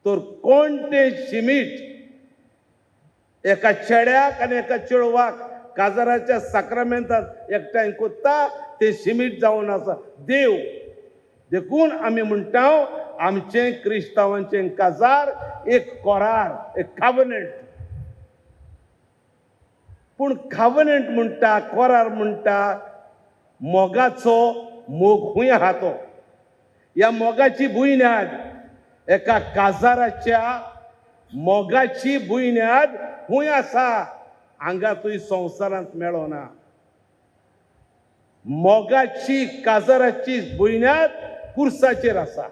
तर कोण तें शिमीट एका चेड्याक आनी एका चेडवाक काजाराच्या साक्रामेंतांत एकठांय कोत्ता, तें शिमीट जावन आसा देव. देखून आमी म्हणटा, आमचें क्रिस्तांवांचें काजार एक कोरार, एक कावनंट. पूण कावनंट म्हणटा, कोरार म्हणटा, मोगाचो मोग खूंय आहा तो? ह्या मोगाची बुन्याद, एका काजाराच्या मोगाची बुन्याद खूंय आसा? हांगा तुय संवसारांत मेळना. मोगाची, काजाराची बुन्याद कुर्साचेर आसा.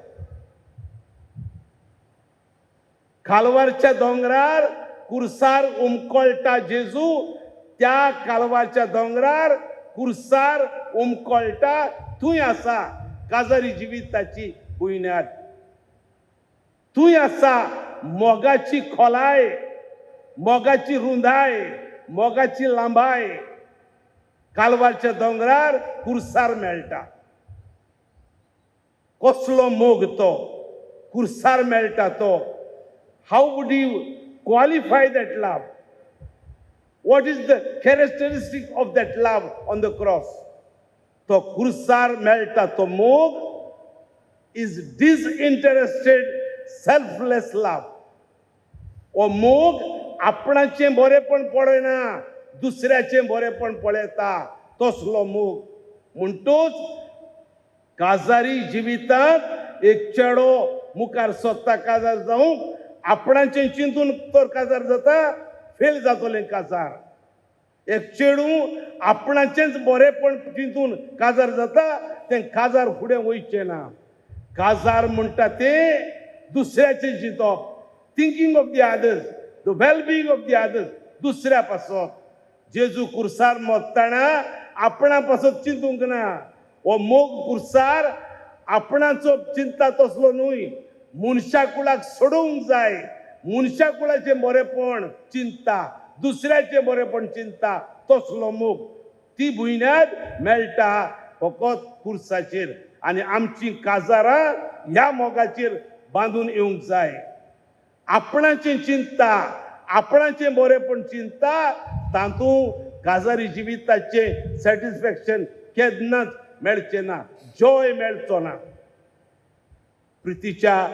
कालवारच्या दोंगरार कुर्सार उमकळटा जेजू. त्या कालवारच्या दोंगरार कुर्सार उमकळटा, थंय आसा काजारी जिविताची बुन्याद. थंय आसा मोगाची खोलाय, मोगाची रुंदाय, मोगाची लांबाय. कालवारच्या दोंगरार कुर्सार मेळटा. कसलो मोग तो कुर्सार मेळटा तो? How would you qualify that love? What is the characteristic of that love on the cross? तो कुर्सार मेळटा तो मोग is disinterested, selfless love. हो मोग आपणाचें बरेपण पळयना, दुसऱ्याचें बरेपण पळयता, तसलो मोग. म्हणटूच काजारी जिवितांत एक चेडो मुखार सोदता काजार जावंक, आपणाचें चिंतून तर काजार जाता, फेल जातलें काजार. एक चेडूं आपणाचेंच बरेपण चिंतून काजार जाता, तें काजार फुडें वयचें ना. काजार म्हणटा तें दुसऱ्याचें चिंतप, thinking of the others, the well being of the others, दुसऱ्या पासत. जेजू कुर्सार मरतना आपणा पासत चिंतूंक ना. हो मोग कुर्सार आपणाचो चिंता तसलो न्हय. मनशा कुळाक सोडोवंक जाय, मनशा कुळाचें बरेपण चिंता, दुसऱ्याचें बरेपण चिंता, तसलो मोग. ती बुन्याद मेळटा फकत कुर्साचेर. आनी आमची काजारां ह्या मोगाचेर बांदून येवंक जाय. आपणाचें चिंता, आपणाचें बरेपण चिंता, तातूंत काजारी जिविताचें सॅटिस्फॅक्शन केन्नाच मेळचें ना, जॉय मेळचो ना. प्रितीच्या.